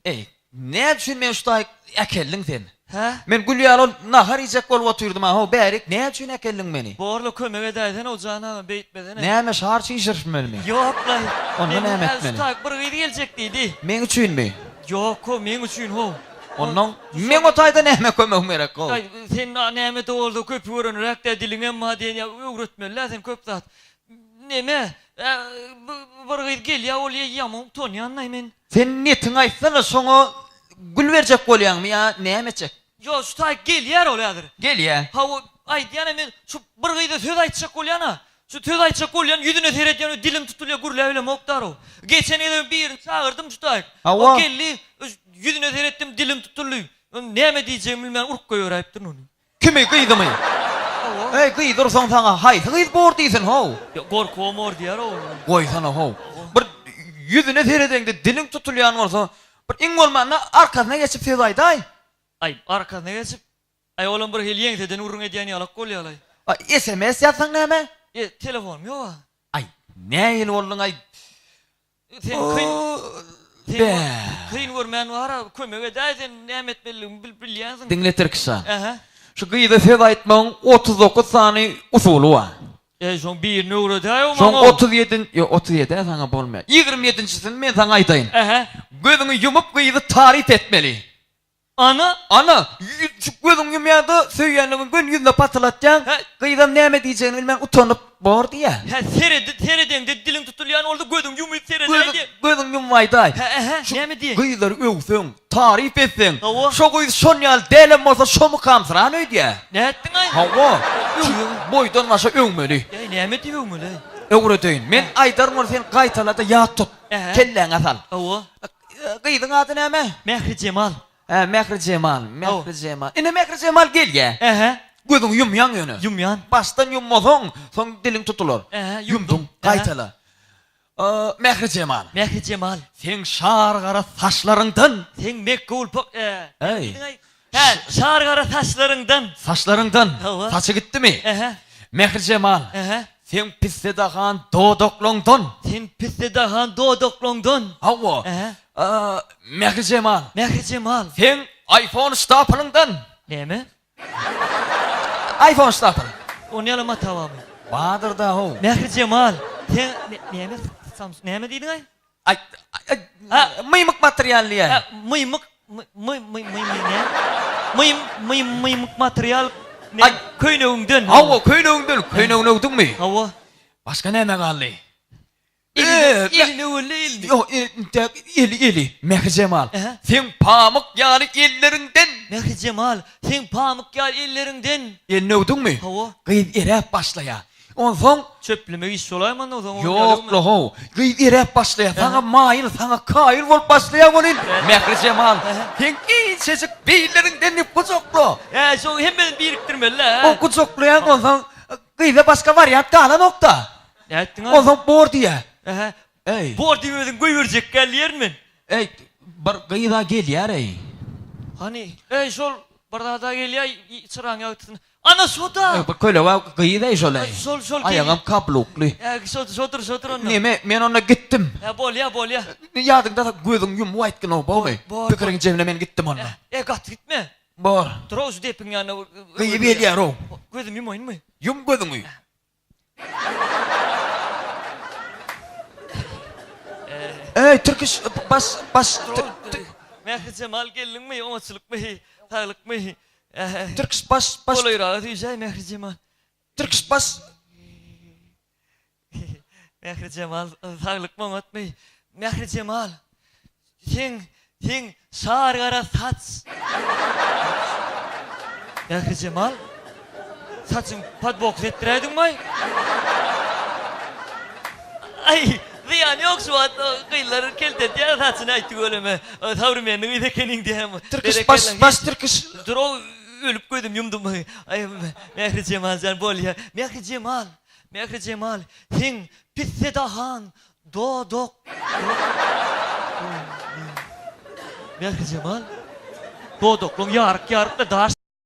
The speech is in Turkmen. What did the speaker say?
Eý, näme üçin meni şu taýyk äkeldiň sen? Hä? Men gül ýaly ol nahar iýjek bolup otyrdym-a, how, bärik näme üçin äkeldiň meni? Borla, kömek edäýsene-ow, jan agam, beýtmesene. Näme, şar çişirişmelimi? Ýok-laý. Onda Men näme hä, şu etmeli? taýyk bir gyz geljek diýdi. Meň üçinmi? Ýok-how, meň üçin-how. Onnoň, meň o taýda näme kömegim gerek-how? Aý, sen näme-de bolsa köpi görenräk-dä, diliňem bar diýen ýa, öwretmeli-dä sen köp zat. Neme, bir gyz gelýä ol ýaman utanýan-laý men. Sen netiňi aýtsana şoňa gül berjek bolýaňmy ýa näme etjek? Ýok şu taýy gelýär ol häzir. Gelýä. Hawa aýdýana men şu bir gyza söz aýtjak bolýana. Şu söz aýtjak bolýan ýüzüne seredýän dilim tutulýa gürläbilemok darow. Geçen gezegem birini çagyrdym şu taýy. Hawa. Ol geldi ýüzüne seretdim dilim tutuldy. Näme diýjegimi bilmän urup goýberäýipdirin ony. Kimi, gyzymy? Hawa. Eý, gyz ursaň saňa haýsy gyz bor diýsin, how? Ýok, gorkubam bor diýer-ow. Goýsana, how. Bir ýüzüne seredeňde diliň tutulýan bolsa, bir iň bolmanda arkasyna geçip söz aýdaý. Aý, arkasyna geçip? Aý, olam bir hili ýeňseden gürrüň edýän ýalak bolýa-laý. Aý, sms ýazsaň näme? E, telefonym ýog-a. Aý, nähili bolduň-aý? Sen kyn Sen kyn görmän bara kömek edäý sen näme etmelidigimi bilip bilýänsiň. Diňle Tirkişjan. Ähä. Şu gyza söz aýtmagyň 39 sany usuly bar. Eý şoň birini öwredäý maňa. Şoň 37 ýok 37-ä saňa bolmaýar. 27-njisini men saňa aýdaýyn. Ähä. Gözüňi ýumup gyzy taryp etmeli. Ana! Ana! Şu gözüňi ýumýaň-da, söýýänligiňi göni ýüzüne patylatýaň. Gyzam näme diýjegini bilmän utanyp, Bor diýýär. Hä, seredi, seredeňde diliň tutulýan bolsa gözüňi ýumyp seredäý diý. Gözüňi ýumup aýdaý. Hä, ähä, näme diýeýin? Gyzlary öwseň, taryp etseň, Hawa. şo gyz şon ýaly dälem bolsa şomukamsyran öýdýär. Nätdiň-aý? Hawa. Şu boýdan başa öwmeli. Äý, näme diýip öwmeli-äý? Öwredeýin. Men aýdaryn ony sen gaýtala-da ýat tut. Ähä. Kelläňe sal. Hawa. Gyzyň ady näme? Mährijemal. Hä, Mährijemal, Mährijemal. Ine Mährijemal gelýä. Ähä. Gözüňi ýumýaň ýöne. Ýumýan. Başdan ýummasaň, soň diliň tutular. Ähä, ýumdum. Ýumduň, gaýtala. Mährijemal. Mährijemal. Seň şar gara saçlaryňdan. Seň mekge gulpak, ä. Äý. Hä, şar gara saçlaryňdan. Saçlaryňdan. Hawa. Saçy gitdimi? Ähä. Mährijemal. Ähä. Seň pissedahan dodaklaňdan. Seň pissedahan dodaklaňdan. Hawa. Ähä. Mährijemal. Mährijemal. Seň iPhone ştapylyňdan. Näme? iPhone ştapyl. Ony ýaly mata barmy? Bardyr-da how. Mährijemal. Seň näme Samsung näme diýdiň-aý? Aý, mymyk material diýýär. Hä, mymyk, my, my, my, my, näme? My, my, mymyk material Aý, köýnegiňden. Hawa, köýnegiňden. Köýnegini öwdüňmi? Hawa. Başga näme galdy? Elini öweli, elini. Ýok, entäk eli, eli. Mährijemal, seň pamyk ýaly elleriňden. Mährijemal, seň pamyk ýaly elleriňden. Elini öwdüňmi? Hawa. Gyz eräp başlaýar. Onsoň. Çöplemek iş bolaýmanda onsoň. Ýok-la how. Gyz eräp başlaýar. Saňa maýyl, saňa kaýyl bolup başlaýar welin, Mährijemal, seň inçejik billeriňden diýip gujakla. Hä, şo hemmesini birikdirmeli-dä, hä? O gujaklaýaň onsoň gyza başga wariant galanok-da. Nätdiň-aý? Onsoň bor diýýär. Ähä. Eý. Bor diýip özüň goýberjekgä diýerin men. Eý, bir gyz-a gelýär-eý. Hany? Eý, şol bir zad-a gelýär, çyraň ýagtysyna. Ana şo-da! Bir kölege gyz-eý şol-eý. Şol, şol. Aýagam kablukly. Hä, şo, şodur, şodur onda. Neme, men onda gitdim. Hä, bolýa, bolýa. Ýadyňda sak, gözüňi ýumup aýtgyn-ow, bormy? Bor, bor. Pikiriňi jemle, men gitdim onda. E, gaty gitme. Bor. Dur-ow, şu depiň ýanyna. Gyz gelýär-ow. Gözümi ýumaýynmy? Ýum gözüňi. Eý, Tirkiş, baş, baş, Mährijemal geldiňmi, oňatçylykmy, saglykmy? Tirkiş, baş, baş. Golaýraga süýjäý, Mährijemal. Tirkiş, baş. Mährijemal, saglykmy, oňatmy? Mährijemal, Seň, seň şar gara saç. Mährijemal, saçyň podboks etdiräýdiňmaý? Aý, zyýany ýok şu wagt gyzlar keltedýär saçyny aý tüweleme sowremennyý gyz ekeniň diýýän. Tirkiş baş, baş tirkiş. Dur-ow, ölüp gözüm ýumdum. Aý, Mährijemal jan bolýa. Mährijemal, Mährijemal, seň pissedahan Dodak. Mährijemal. Dodaklaň ýaryk-ýarykda daş.